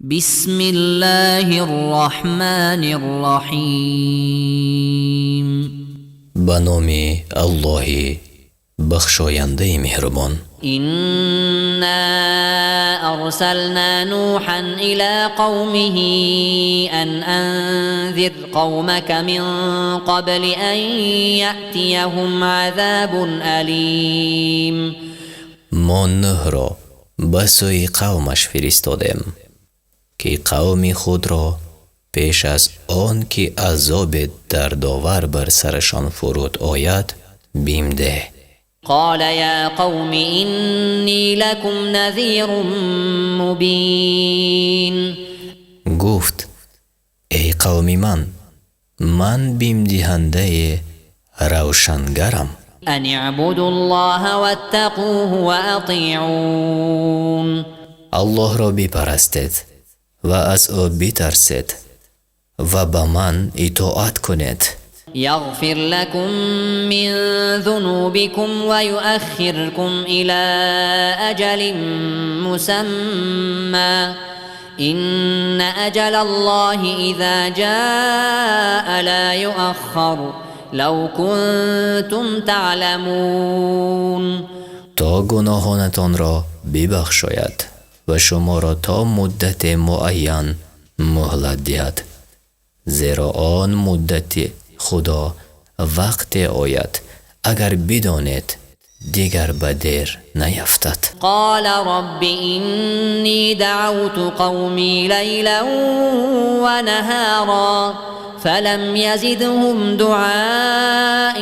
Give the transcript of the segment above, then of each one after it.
بسم الله الرحمن الرحيم. Ба номи Аллоҳи бахшояндаи меҳрубон. إنا أرسلنا نوحا إلى قومه أن أنذر قومك من قبل أن يأتيهم عذاب أليم. Мо Нӯҳро ба сӯи қавмаш фиристодем, ки қавми худро пеш аз он ки азоби дардовар бар сарашон фуруд ояд, бим деҳ. قال يا قوم إني لكم نذير مبين. Гуфт: эй қавми ман, ман бимдиҳандаи равшангарам. أن اعبدوا الله واتقوه وأطيعون. Аллоҳро бипарастед ва аз ӯ битарсед ва ба ман итоат кунед. يغفر لكم من ذنوبكم ويؤخركم إلى أجل مسمى إن أجل الله إذا جاء لا يؤخر لو كنتم تعلمون. То гуноҳонатонро бибахшояд ва шуморо то муддати муайян муҳлат диҳад, зеро он муддати Худо вақте ояд, агар бидонед, дигар ба дер наяфтад. قال رب إني دعوت قومي ليلا ونهارا فلم يزدهم دعائي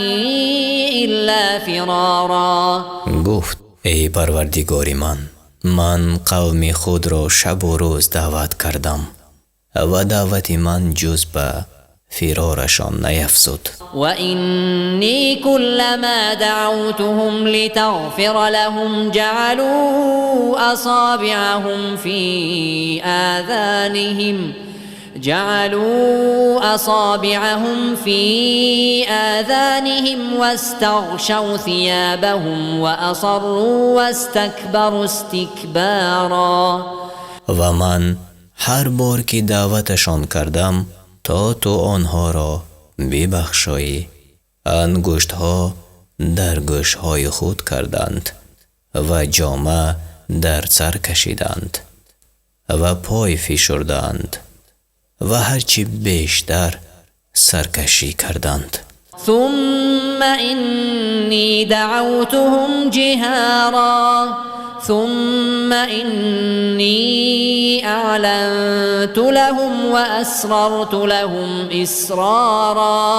إلا فرارا. Гуфт: эй Парвардигори ман, ман қавми худро шабу рӯз даъват кардам ва даъвати ман ҷуз ба фирорашон наяфзуд. وإني كلما دعوتهم لتغفر لهم جعلوا أصابعهم في آذانهم واستغشوا ثيابهم وأصروا واستكبروا استكبارا. Ва ман ҳар бор ки даъваташон кардам, то ту онҳоро бибахшоӣ, ангуштҳо дар гӯшҳои худ карданд ва ҷома дар сар кашиданд ва пой фишурданд ва ҳарчи бештар саркашӣ карданд. ثم إني دعوتهم جهارا ثم إني أعلنت لهم وأسررت لهم إسرارا.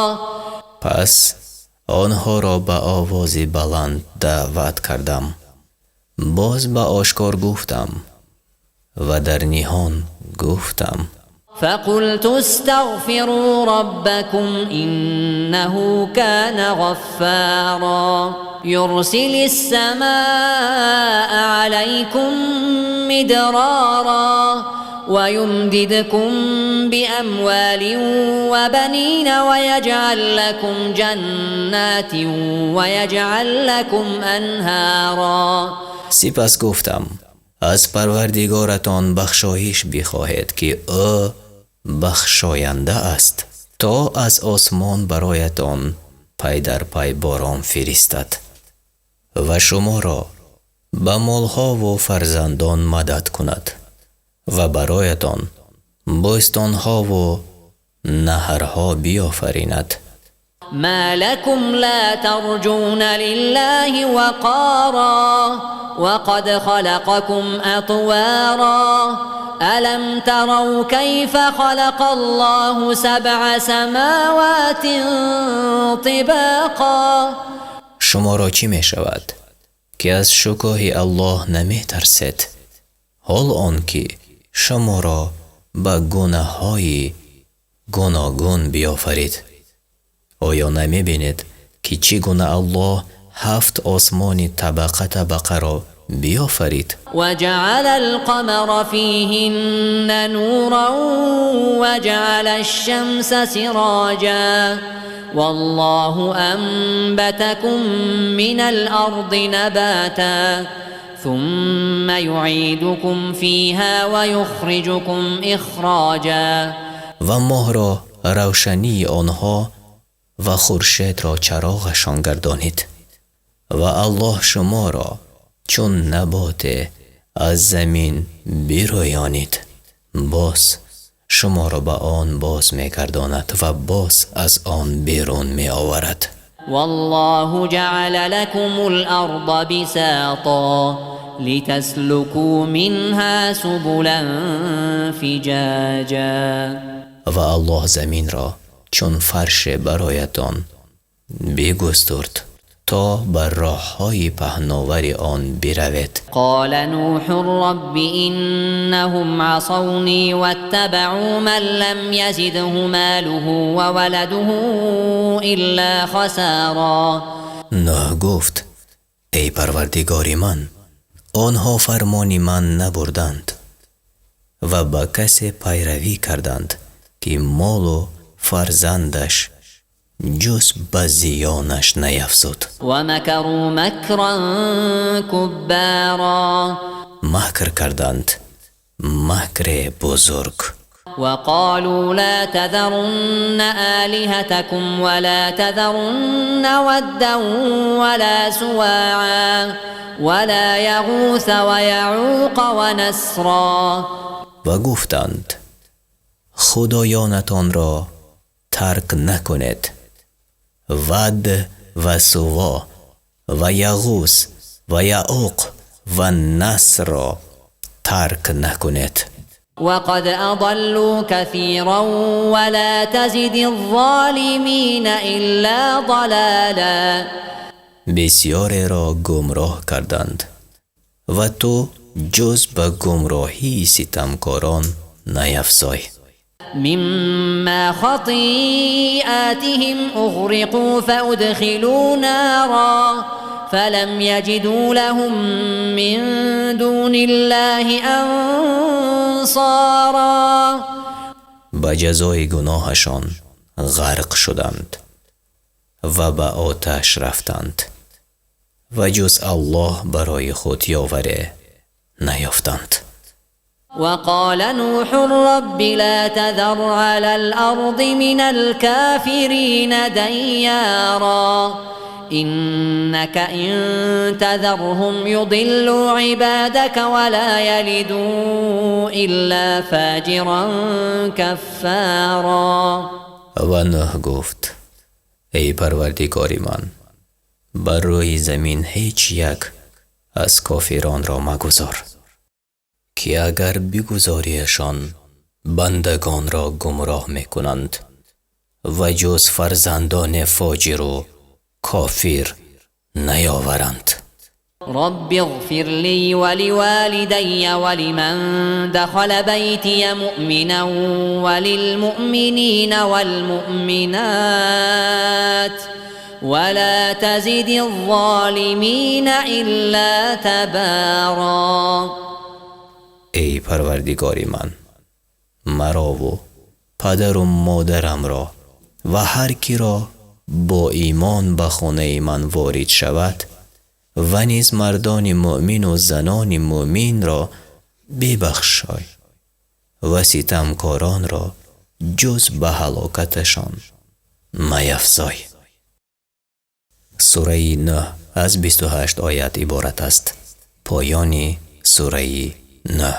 Пас онҳоро ба овози баланд даъват кардам, боз ба ошкор гуфтам ва дар ниҳон гуфтам. فقلت استغفروا ربكم إنه كان غفارا يرسل السماء عليكم مدرارا ويمددكم بأموال وبنين ويجعل لكم جنات ويجعل لكم أنهارا. Сипас гуфтам: аз Парвардигоратон бахшоиш бихоҳед, ки ӯ бахшоянда аст, то аз осмон бароятон пай дар пай борон фиристад ва шуморо ба молҳову фарзандон мадад кунад ва бароятон бӯстонҳову наҳрҳо биёфаринад. ما لكم لا ترجون لله وقارا وقد خلقكم أطوارا ألم تروا كيف خلق الله سبع سماوات طباقا. Шуморо чӣ мешавад, ки аз шукӯҳи Аллоҳ наметарсед, ҳол он ки шуморо ба гунаҳои гуногун биёфарид? Оё намебинед, ки чӣ гуна Аллоҳ ҳафт осмони табақа табақаро биёфарид? وجعل القمر فيهن نورا وجعل الشمس سراجا والله أنبتكم من الأرض نباتا. ثم يعيدكم فيها ويخرجكم إخراجا. Ва моҳро равшании онҳо ва хуршедро чароғашон гардонид. Ва Аллоҳ шуморо чун наботе аз замин бирӯёнид, боз шуморо ба он боз мегардонад ва боз аз он берун меоварад. والله جعل لكم الأرض بساطا لتسلكوا منها سبلا فجاجا. Ва Аллоҳ заминро чун фарше бароятон бигустурд, то бар роҳҳои паҳновари он биравед. قال نوح رب إنهم عصوني واتبعوا من لم يزده ماله وولده إلا خسارا. Нӯҳ гуфт: эй Парвардигори ман, онҳо фармони ман набурданд ва ба касе пайравӣ карданд, ки молу фарзандаш ҷуз ба зиёнаш наяфзуд. ومكروا مكرا كبارا. Макр карданд макре бузург. وقالوا لا تذرن آلهتكم ولا تذرن ودا ولا سواعا ولا يغوث ويعوق ونسرا. Ва гуфтанд: худоёнатонро тарк накунед, Вад ва Суво ва Яғус ва Яуқ ва Насрро тарк накунед. وقد أضلوا كثيرا ولا تزد الظالمين إلا ضلالا. Бисёреро гумроҳ карданд ва ту ҷуз ба гумроҳии ситамкорон наяфзой. مما خطيئاتهم أغرقوا فأدخلوا نارا فلم يجدوا لهم من دون الله أنصارا. Ба ҷазои гуноҳашон ғарқ шуданд ва ба оташ рафтанд ва ҷуз Аллоҳ барои худ ёваре наёфтанд. وقال نوح رب لا تذر على الأرض من الكافرين ديارا إنك إن تذرهم يضلوا عبادك ولا يلدوا إلا فاجرا كفارا. Ва Нӯҳ гуфт: эй Парвардигори ман, бар рӯи замин ҳеҷ як аз кофиронро магузор, ки агар бигузориашон бандагонро гумроҳ мекунанд ва ҷуз фарзандони фоҷиру кофир наёваранд. رب اغفر لي ولوالدي ولمن دخل بيتي مؤمنا وللمؤمنين والمؤمنات ولا تزد الظالمين إلا تبارا. Эй Парвардигори ман, марову падару модарамро ва ҳар киро бо имон ба хонаи ман ворид шавад ва низ мардони мӯъмину занони мӯъминро бибахшой ва ситамкоронро ҷуз ба ҳалокаташон маяфзой. Сураи Нӯҳ аз 28 оят иборат аст. Поёни сураи Нӯҳ.